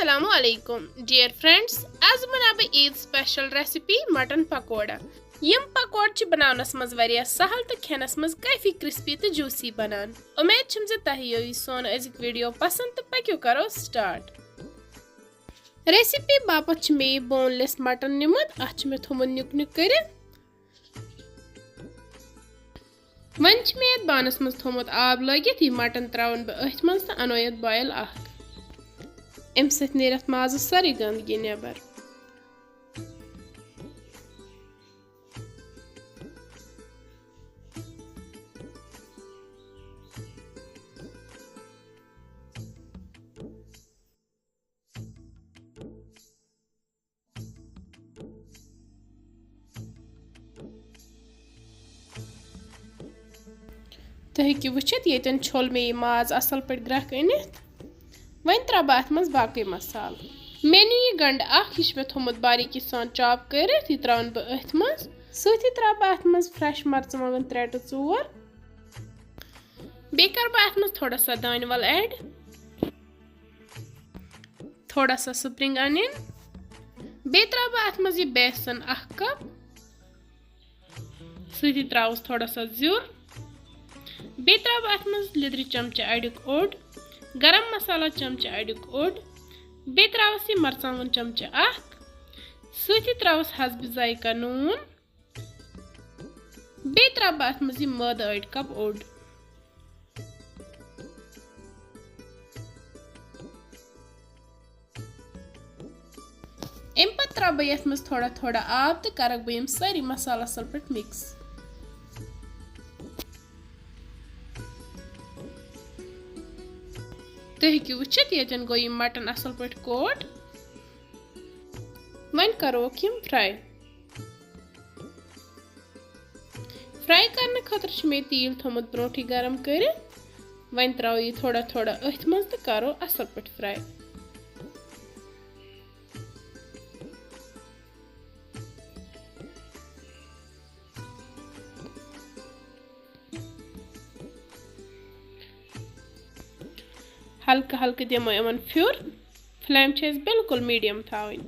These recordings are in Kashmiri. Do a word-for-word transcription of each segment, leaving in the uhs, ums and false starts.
السلام علیکم ڈیئر فرینڈز، آز بناو بہٕ عید سپیشل ریسپی مٹن پکوڑا۔ یِم پکوڑٕ چھِ بناونس منٛز واریاہ سہل تہٕ کھٮ۪نس منٛز کافی کرسپی تہٕ جوسی بنان۔ امید چھم زِ تۄہہِ یِیو یہِ سون أزیُک ویڈیو پسند تہٕ پٔکِو کرو سٹارٹ۔ ریسپی باپتھ چھِ مےٚ یہِ بون لیس مٹن نیُمُت، اتھ چھِ مےٚ تھوٚمُت نیُک نیُک کٔرِتھ۔ وۄنۍ چھِ مےٚ یَتھ بانَس منٛز تھوٚمُت آب لٲگِتھ، یہِ مَٹَن ترٛاوَن بہٕ أتھۍ منٛز تہٕ اَنو یَتھ بویِل اَکھ۔ اَمہِ سۭتۍ نیرِ اَتھ مازَس سٲرٕے گنٛدگی نٮ۪بَر۔ تُہۍ ہیٚکِو وٕچھِتھ، ییٚتٮ۪ن چھوٚل مےٚ یہِ ماز اَصٕل پٲٹھۍ گرٛٮ۪کھ أنِتھ۔ وۄنۍ ترٛاوٕ بہٕ اَتھ منٛز باقٕے مصالہٕ۔ مےٚ نیوٗ یہِ گنٛڈٕ اَکھ، یہِ چھُ مےٚ تھوٚمُت باریٖکی سان chop کٔرِتھ، یہِ ترٛاوَن بہٕ أتھۍ منٛز۔ سۭتی ترٛاوٕ بہٕ اَتھ منٛز fresh مرژٕوانٛگَن ترٛےٚ to ژور۔ بیٚیہِ کَرٕ بہٕ اَتھ منٛز تھوڑا سا دانہِ وَل add۔ تھوڑا سا spring onion۔ بیٚیہِ ترٛاوٕ بہٕ اَتھ منٛز یہِ بیسَن اَکھ cup۔ سۭتی ترٛاوُس تھوڑا سا زیُر۔ بیٚیہِ ترٛاوٕ بہٕ اَتھ منٛز لیٚدرِ چمچہٕ اَڑیُک اوٚڑ، گرم مصالہ چمچہٕ اَڑیُک اوٚڑ۔ بیٚیہِ ترٛاوَس یہِ مرژٕوانٛگُن چمچہٕ اَکھ۔ سۭتی ترٛاوَس حسبِ ذائقہ نوٗن۔ بیٚیہِ ترٛاوٕ بہٕ اَتھ منٛز یہِ مٲدٕ أڑۍ cup اوٚڑ۔ اَمہِ پَتہٕ ترٛاوٕ بہٕ یَتھ منٛز تھوڑا تھوڑا آب تہٕ کَرَکھ بہٕ یِم سٲری مصالہٕ اَصٕل پٲٹھۍ mix۔ تُہۍ ہیٚکِو وٕچھِتھ، ییٚتٮ۪ن گوٚو یہِ مَٹَن اَصٕل پٲٹھۍ coat۔ وۄنۍ کَروکھ یِم fry۔ Fry کرنہٕ خٲطرٕ چھُ مےٚ تیٖل تھوٚمُت برونٛٹھٕے گرم کٔرِتھ۔ وۄنۍ ترٛاوو یہِ تھوڑا تھوڑا أتھۍ منٛز تہٕ کرو اَصٕل پٲٹھۍ fry۔ ہلکہٕ ہلکہٕ دِمو یِمن پھیُر۔ Flame چھِ اَسہِ بالکل medium تھاوٕنۍ۔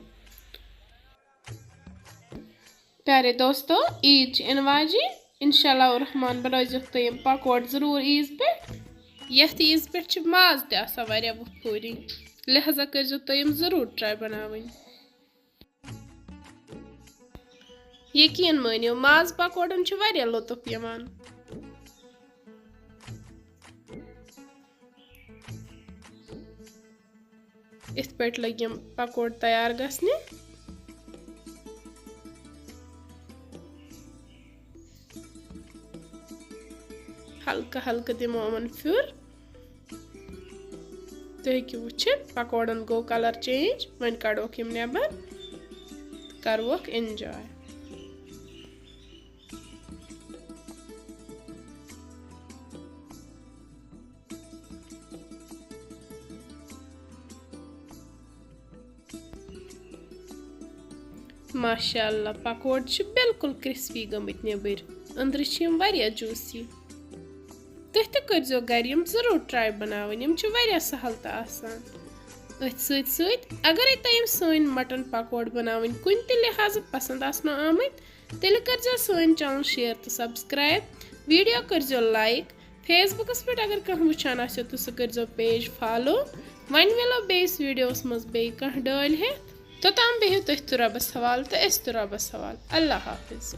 پیارے دوستو، عید چھِ یِنہٕ واجِنۍ۔ انشاءاللہ الرحمن بنٲوزیٚو تُہۍ یِم پکوڑ ضروٗر عیٖذ پٮ۪ٹھ۔ یَتھ عیٖذ پٮ۪ٹھ چھِ ماز تہِ آسان واریاہ وُپھوٗری، لہذا کٔرزیٚو تُہۍ یِم ضروٗر try بناوٕنۍ۔ یقیٖن مٲنِو، ماز پکوڑن چھُ واریاہ لطف یِوان۔ یِتھ پٲٹھۍ لٔگۍ یِم پکوڑ تیار گژھنہِ۔ ہلکہٕ ہلکہٕ دِمو یِمن پھیُر۔ تُہۍ ہیٚکِو وٕچھِتھ، پکوڑن گوٚو colour change۔ وۄنۍ کڑوکھ یِم نٮ۪بر تہٕ کروکھ enjoy۔ ماشاءاللہ، پکوڑ چھِ بالکل crispy گٔمٕتۍ نیٚبٕرۍ، أنٛدرٕ چھِ یِم واریاہ juicy۔ تُہۍ تہِ کٔرزیٚو گرِ یِم ضروٗر try بناوٕنۍ، یِم چھِ واریاہ سہل تہٕ آسان۔ أتھۍ سۭتۍ سۭتۍ اگرے تۄہہِ یِم سٲنۍ مٹن پکوڑ بناوٕنۍ کُنہِ تہِ لحاظہٕ پسند آسنو آمٕتۍ، تیٚلہِ کٔرزیٚو سٲنۍ channel share تہٕ subscribe، video کٔرزیٚو like، Facebookس پٮ۪ٹھ اگر کانٛہہ وٕچھان آسیو تہٕ سُہ کٔرزیٚو page follow۔ وۄنۍ مِلو بیٚیِس videoس منٛز بیٚیہِ کانٛہہ ڈٲلۍ ہٮ۪تھ۔ توٚتام بِہِو تُہۍ تہِ رۄبَس حوالہٕ تہٕ أسۍ تہِ رۄبَس حوالہٕ۔ اللہ حافظ۔